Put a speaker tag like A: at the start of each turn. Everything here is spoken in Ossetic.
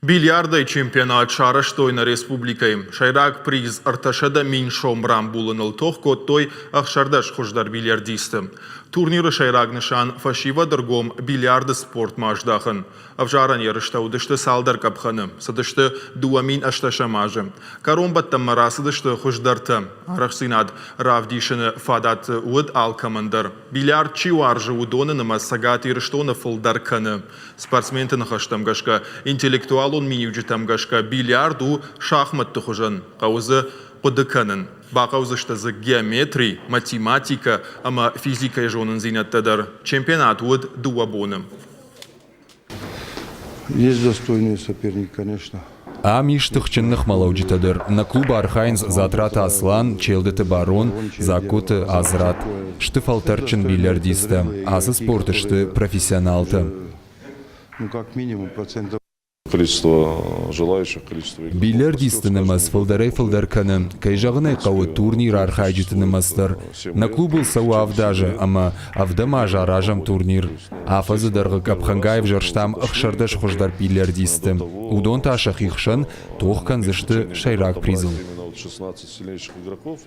A: Бильярдӕй чемпионат сарӕзтой нӕ республикӕйы. Сӕйраг приз 300 000 сом рамбулыныл тох кодтой 16 хуыздӕр бильярдисты. Турниры сӕйраг нысан – фӕсивӕды ргом бильярды спортмӕ аздахын. Ӕвзарӕн ерыстӕ уыдысты цалдӕр къӕпхӕны, цыдысты 2008 азы. Кӕронбӕттӕнмӕ рацыдысты хуыздӕртӕ. Арӕхстдзинад равдисыны фадат уыд алкӕмӕн дӕр. Бильярд чи уарзы, уыдоны нымӕц Цӕгат Ирыстоны фылдӕр кӕны. Спортсменты ныхӕстӕм гӕсгӕ, интеллектуалон миниуджытӕм гӕсгӕ бильярд у шахмӕтты хуызӕн, хъӕуы дзы хъуыды кӕнын. Бахъӕудзысты дзы геометри, математикӕ ӕмӕ физикӕйы зонындзинӕдтӕ дӕр. Чемпионат уыд дыууӕ боны.
B: Есть достойный соперник, конечно.
C: Ам ис тыхджын ныхмӕлӕуджытӕ дӕр. Нӕ клубы архайынц Затраты Аслан, Челдыты Барон, Дзагкоты Азрат. Сты фӕлтӕрдджын бильярдисттӕ. Ацы спорты сты профессионалтӕ.
B: Ну, как минимум процентов
D: количество желающих, количество игроков.
C: Бильярдистты нымӕц фылдӕрӕй-фылдӕр кӕны. Кӕй зӕгъын ӕй хъӕуы, турниры архайджыты нымӕц дӕр. Нӕ клубыл цӕуы авд азы ӕмӕ ӕвдӕм аз аразӕм турнир. Афӕдзы дӕргъы къӕпхӕнгай ӕвзӕрстам 16 хуыздӕр бильярдисты. Уыдон та сӕхи хсӕн тох кӕндзысты сӕйраг призыл.
D: 16 сильнейших игроков.